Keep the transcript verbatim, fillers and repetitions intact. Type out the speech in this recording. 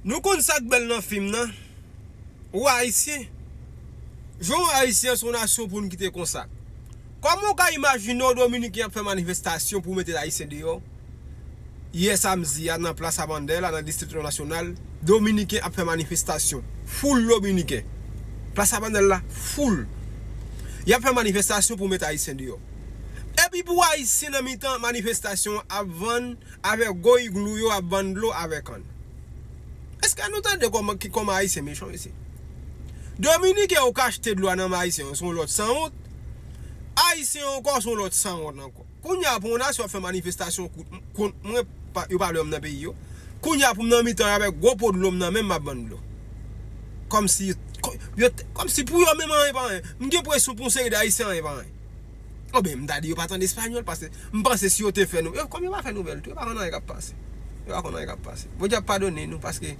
Nou konn sa k bèl nan fim nan. Ou Ayisyen. Jan w Ayisyen se yon nasyon pou n kite konsa. Kòman w ka imajine w Dominiken ap fè manifestasyon pou mete Ayisyen deyò? Yè samdi a nan Plas Abandèl la, nan Distri Nasyonal, Dominiken ap fè manifestasyon. Foul Dominiken. Plas Abandèl la, foul. Y ap fè manifestasyon pou mete Ayisyen deyò. Epi pou Ayisyen nan mitan manifestasyon ap vann avèk gwo iglou yo ap vann dlo avè kann. Èske nou tande kòman ki kòman Ayisyen mechan mesye? Dominiken ou ka achte dlo a nan men Ayisyen yo se yon lòt sanwont. Ayisyen ankò se yon lòt sanwont ankò. Kounye a pou yon nasyon ap fè manifestasyon kont, kont mwen, pa, yo pa lè m nan peyi yo. Kounye a pou m nan mitan yo avèk gwo po dlo m nan men m ap vann dlo. Kòmsi, kò- yo, kòmsi pou yo menm anyen pa anyen. M gen enpresyon pou yon seri de Ayisyen anyen pa anyen. Oben m ta di yo pa tande espanyòl paske m panse si yo te fè nou, yo, kòm yo pa fè nouvèl tou, yo pa konn anyen k ap pase. Yo pa konn anyen k ap pase. Bondye ap padone nou paske